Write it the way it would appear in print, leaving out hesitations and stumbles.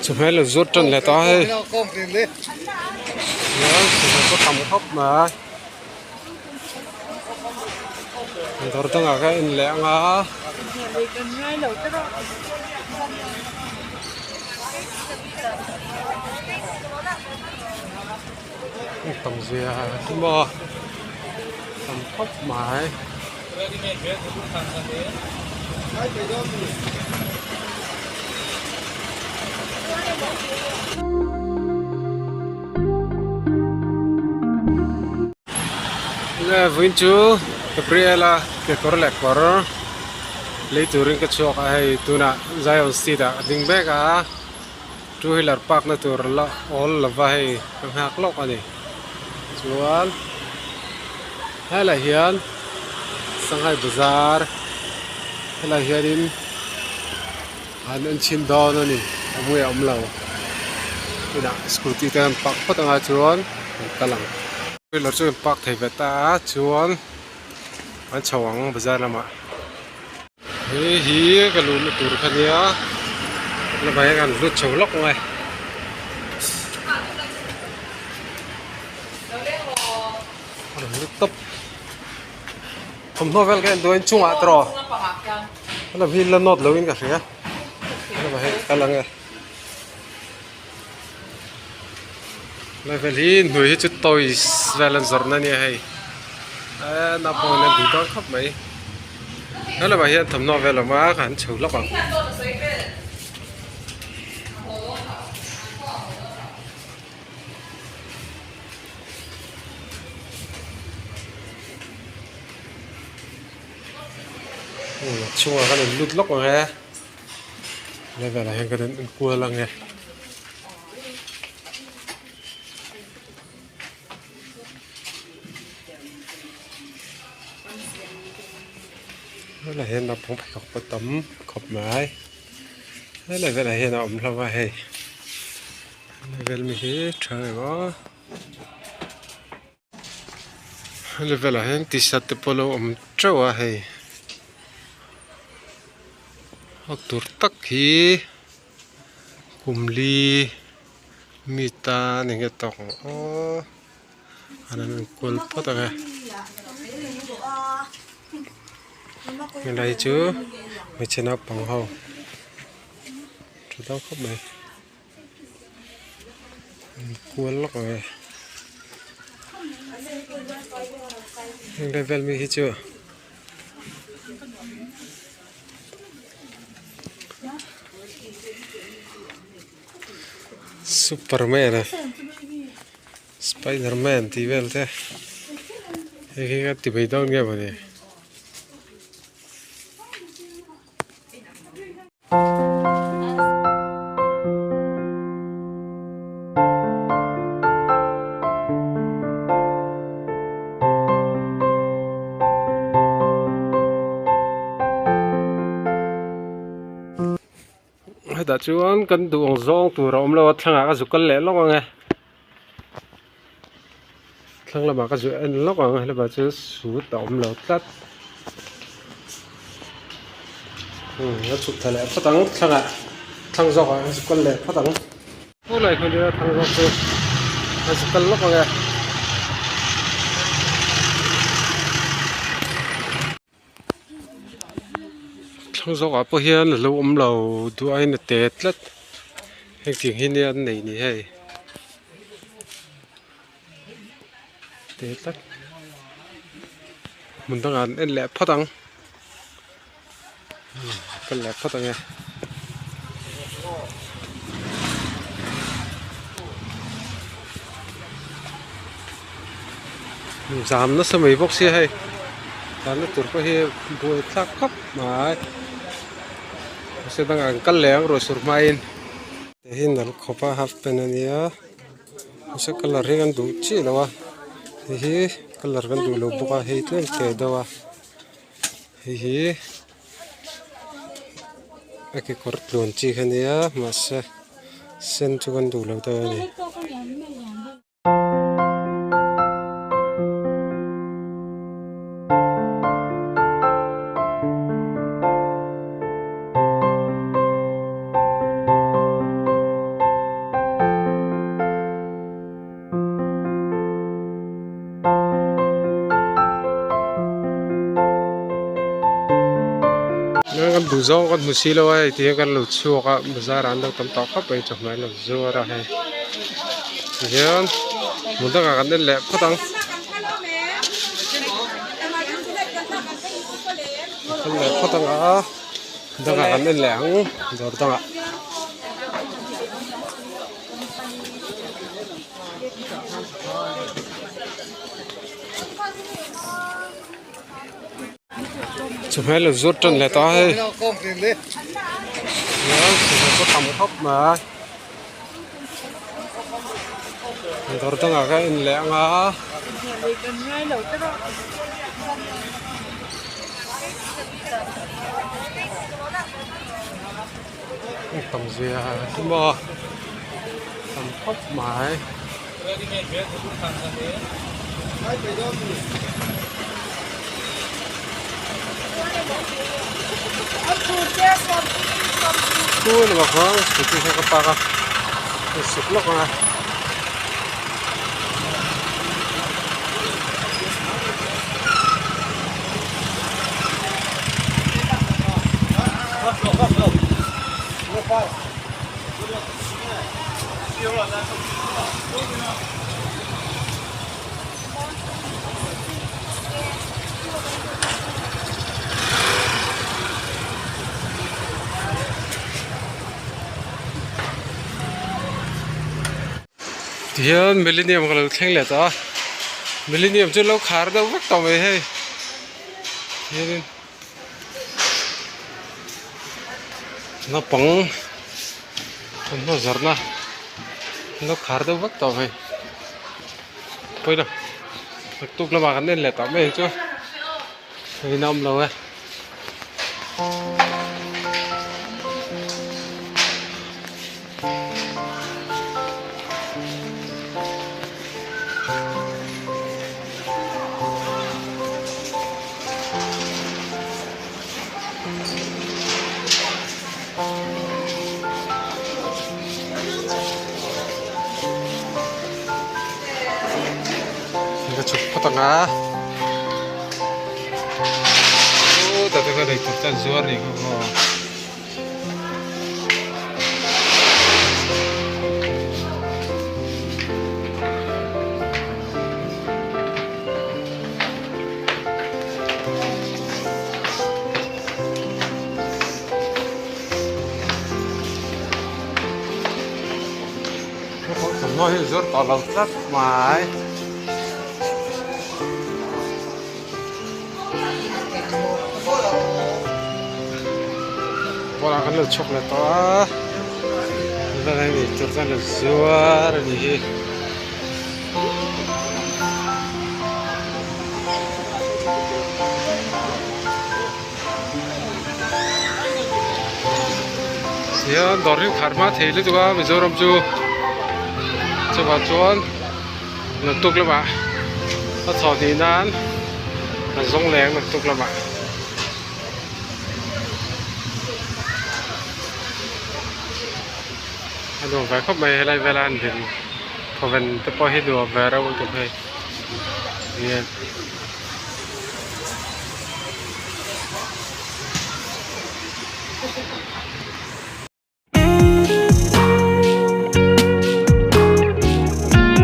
Chawhmeh lo zawt tan leh ta hei chawhmeh pawh tam khawp mai dawr dangah ka en leh ang a. Tam zia hi maw tam khawp mai. Le vawiin chu Gabriela kekawr leh kawr lei turin ka chhuak a hei tunah Zion street ah a ding mek a. Two wheeler park na tur la awl lova hei ka nghak lawk a ni chuan helaiah hian Sanghai bazar helaiah hianin an en chhin dawn a ni a hmuiah a awm lo inah scooty te an park phawt anga chuan an kal ang two wheeler chu an park thei ve ta a chuan an chho ang bazar lamah. Hei hi ka luhna tur kha nia lamah hian kan hlut chho lawk mai. A rawn lut tawp. Thawmhnaw vel ka en duh a inchungah tawh helam hi la nawt loin ka hria helamah hian ka kal ang e. Level hi hnuai hi chu toys vel an zawrhna ania hei eee naupang in an duh dawn khawp mai helamah hian thawmhnaw vel a awm a ka han chho lawk ang. Chhungah kan in lut lawk ang e. Level ah hian kan in kual ang e. Helaiah hian naupang pheikhawk pawh tam khawp mai. Helai velah hian a awm hlauh a hei. Helai vel mi hi tha em aw. Heli velah hian t-shirt te pawh a lo awm teuh a hei hawk tur tak hi kum li mi tan enge tawk ang aw an han enkual phawt ang e helai chu hmeichhe naupang ho tha dawn khawp mai. Kual lawk ang e heng lai vel mi hi chu superman a spiderman tih vel te hei hi ka ti mai dawn nge mawni. Hetah chuan kan duh ang zawng tur a awm lo a thlangah ka zu kal leh lawk ang e thlang lamah ka zu en lawk ang helaiah chuan sut a awm lo tlat umm a chhuk thla leh phawt ang thlangah thlang zawkah ka zu kal leh phawt ang khawlai khaw nia thlang zawk chu ka zu kal lawk ang e. Thlang zawkah pawh hian a lo awm lo duh aiin a te tlat hengtiang hi nia an nei ni hei te tlat hmun dangah an en leh phawt ang kal leh phawt ang e. Zam nasa mai bawk sia hei tlanna tur pawh hi buai thlak khawp mai mahse dangah an kal leh ang ruah sur hmain hei hi nalh khawp a half pant ania mahse colour hi kan duh chiah lo a hei hi colour kan duh lo bawk a hei tlem te deuh a hei hi a kekawr tluan chi kha ania mahse sen chu kan duh lo deuh a ni. Duh zawng kan hmu si lo a hei ti hian kan lo chhuak a bazar ah an lo tam tawh khawp mai chawhmeh an lo zuar a hei tihian hmun dangah kan en leh phawt ang. En leh phawt ang a dangah kan en leh ang dawr dangah. Chawhmeh lo zawt tan leh ta hei chawhmeh pawh tam khawp mai dawr dangah ka en leh ang a. Tam zia hi maw tam khawp mai. Thu a ni bawk a scooty kha ka park a ka suk lawk ang a. Tihian millennium ka lo thleng leh tawh a millennium chu lo khar deuh vek tawh mai hei hianin naupang thawmhnaw zawrhna an lo khar deuh vek tawh mai pawilo naktuk lamah kan en leh tawh mai ang chu hei in a awm lo e. Ka chhuk phawt ang a chutah te khan eitur te an zuar a nih kha aw. Thawmhnaw hi zuar tawh lo tlat mai. Pawlah kan lo chhuak leh tawh a tunah hian eitur te an lo zuar a nih hi. Tihian dawr hi khar hma thei lutuk a Mizoram chu chuvang chuan naktuk lamah a chhuah hnih nan an zawng leh ang naktuk lamah. A nuam ve khawp mai helai vela an din thawven te pawh hi nuam ve reuh lutuk hei.